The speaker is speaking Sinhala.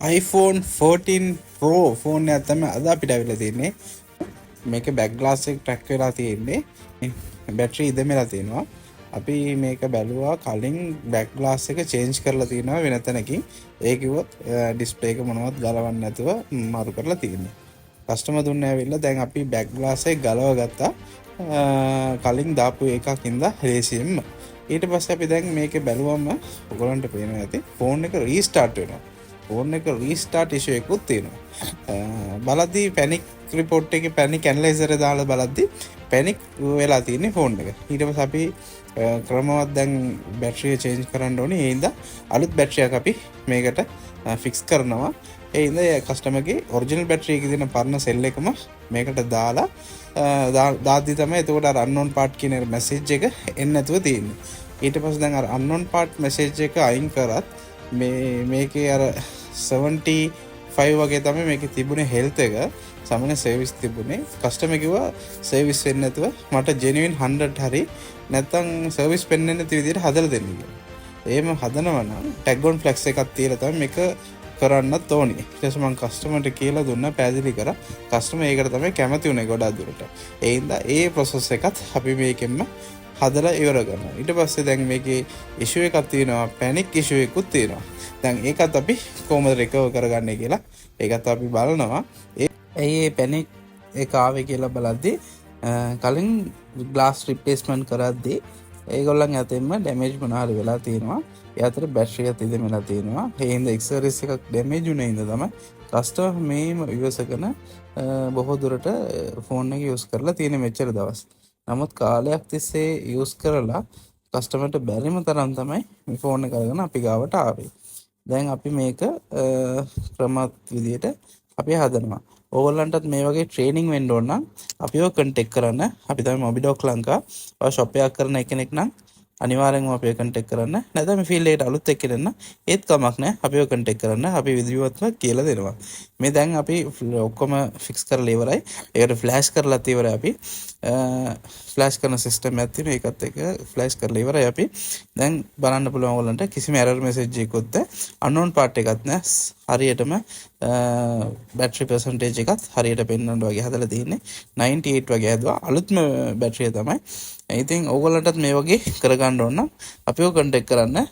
iPhone 14 Pro phone එකක් තමයි අද අපිට ඇවිල්ලා තියෙන්නේ. මේක බැක් ග්ලාස් එක ක්‍රැක් වෙලා තියෙන්නේ. බැටරි ඉදමලා තියෙනවා. අපි මේක බැලුවා, කලින් බැක් ග්ලාස් එක චේන්ජ් කරලා තියෙනවා වෙන තැනකින්. ඒ කිව්වොත් ඩිස්ප්ලේ එක මොනවත් ගලවන්න නැතුව මාරු කරලා තියෙන්නේ. කස්ටමර් දුන්න ඇවිල්ලා දැන් අපි බැක් ග්ලාස් එක ගලව ගත්තා. කලින් දාපු එකක් ඉඳලා ලේසියෙන්ම. ඊට පස්සේ අපි දැන් මේක බැලුවම ඔයගොල්ලන්ට පේනවා ඇති, ෆෝන් එක රීස්ටාර්ට් වෙනවා. ෆෝන් එක රීස්ටාර්ට් ඉෂුව එකකුත් තියෙනවා. බලද්දී පැනික් රිපෝට් එකේ පැනික් ඇනලයිසර් එක දාලා බලද්දී පැනික් වෙලා තියෙන්නේ ෆෝන් එක. ඊට පස්සේ අපි ක්‍රමවත් දැන් බැටරිය චේන්ජ් කරන්න ඕනේ. ඒ හින්දා අලුත් බැටරියක් අපි මේකට ෆික්ස් කරනවා. ඒ හින්දා කස්ටමර්ගේ ඔරිජිනල් බැටරි එකේ තියෙන පරණ සෙල් එකම මේකට දාලා දාද්දි තමයි එතකොට අර අන්නෝන් පාර්ට් කියන මැසේජ් එක එන්නේ නැතුව තියෙන්නේ. ඊට පස්සේ දැන් අර අන්නෝන් පාර්ට් මැසේජ් එක අයින් කරත් මේ මේකේ අර 75 වගේ තමයි මේකේ තිබුණේ හෙල්ත් එක. සාමාන්‍ය සර්විස් තිබුණේ. කස්ටමර් කිව්වා සර්විස් වෙන්නේ නැතුව මට ජෙනුයින් 100 හරි නැත්තම් සර්විස් පෙන්වෙන්නේ නැති විදිහට හදලා දෙන්න කියලා. එහෙම හදනවා නම් ටැග් ඔන් ෆ්ලැක්ස් එකක් තියලා තමයි මේක කරන්නත් ඕනි. ඊට පස්සේ මං කස්ටමර්ට කියලා දුන්නා, පැහැදිලි කරා. කස්ටමර් ඒකට තමයි කැමති වුණේ ගොඩක් දුරට. ඒ හින්දා ඒ ප්‍රොසෙස් එකත් අපි මේකෙන්ම හදලා ඉවර කරනවා. ඊට පස්සේ දැන් මේකේ ඉෂුව එකක් තියෙනවා, පැනික් ඉෂුව එකකුත් තියෙනවා. දැන් ඒකත් අපි කොහොමද රිකවර් කරගන්නේ කියලා ඒකත් අපි බලනවා. ඒ ඇයි ඒ පැනික් එක ආවේ කියලා බලද්දී කලින් ග්ලාස් රිප්ලේස්මන්ට් කරද්දී ඒගොල්ලන් අතින්ම ඩැමේජ් මොනවා හරි වෙලා තියෙනවා. ඒ අතර බැටරියත් ඉදෙමිලා තියෙනවා. ඒ හින්දා ඇක්සසරීස් එකක් ඩැමේජ් වුණ හින්දා තමයි කස්ටමර් මේම ඉවසගෙන බොහෝ දුරට ෆෝන් එක යූස් කරලා තියෙන මෙච්චර දවස්. නමුත් කාලයක් තිස්සේ යූස් කරලා කස්ටමර්ට බැරිම තරම් තමයි මේ ෆෝන් එක අරගෙන අපි ගාවට ආවේ. දැන් අපි මේක ක්‍රමවත් විදියට අපි හදනවා. ඕගොල්ලන්ටත් මේ වගේ ට්‍රේනින් වෙන්න ඕන නම් අපිව කන්ටැක්ට් කරන්න. අපි තමයි මොබිඩොක් ලංකා. ඔයා ෂොප් එකක් කරන කෙනෙක් නම් අනිවාර්යෙන්ම අපිව කන්ටැක්ට් කරන්න. නැත්නම් මේ ෆීල්ඩ් එකට අලුත් එක්කෙනෙක් නම් ඒත් කමක් නෑ. අපිව කන්ටැක්ට් කරන්න. අපි විදිහවත්ම කියලා දෙනවා. මේ දැන් අපි ඔක්කොම ෆික්ස් කරලා ඉවරයි. ඒකට ෆ්ලෑෂ් කරලත් ඉවරයි අපි. ෆ්ලෑෂ් කරන සිස්ටම් එකක් තියෙනවා. ඒකත් එක්ක ෆ්ලෑෂ් කරලා ඉවරයි අපි. දැන් බලන්න පුළුවන් ඔයගොල්ලන්ට කිසිම එරර් මැසේජ් එකකුත් නැහැ. අන්නෝන් පාර්ට් එකක් නෑ. හරියටම බැටරි පර්සන්ටේජ් එකත් හරියට පෙන්වන්න වගේ හදලා තියෙන්නේ. 98 වගේ හැදුවා. අලුත්ම බැටරිය තමයි. ඉතින් ඕගොල්ලන්ටත් මේ වගේ කරගන්න ඕන නම් අපිව කන්ටැක්ට් කරන්න.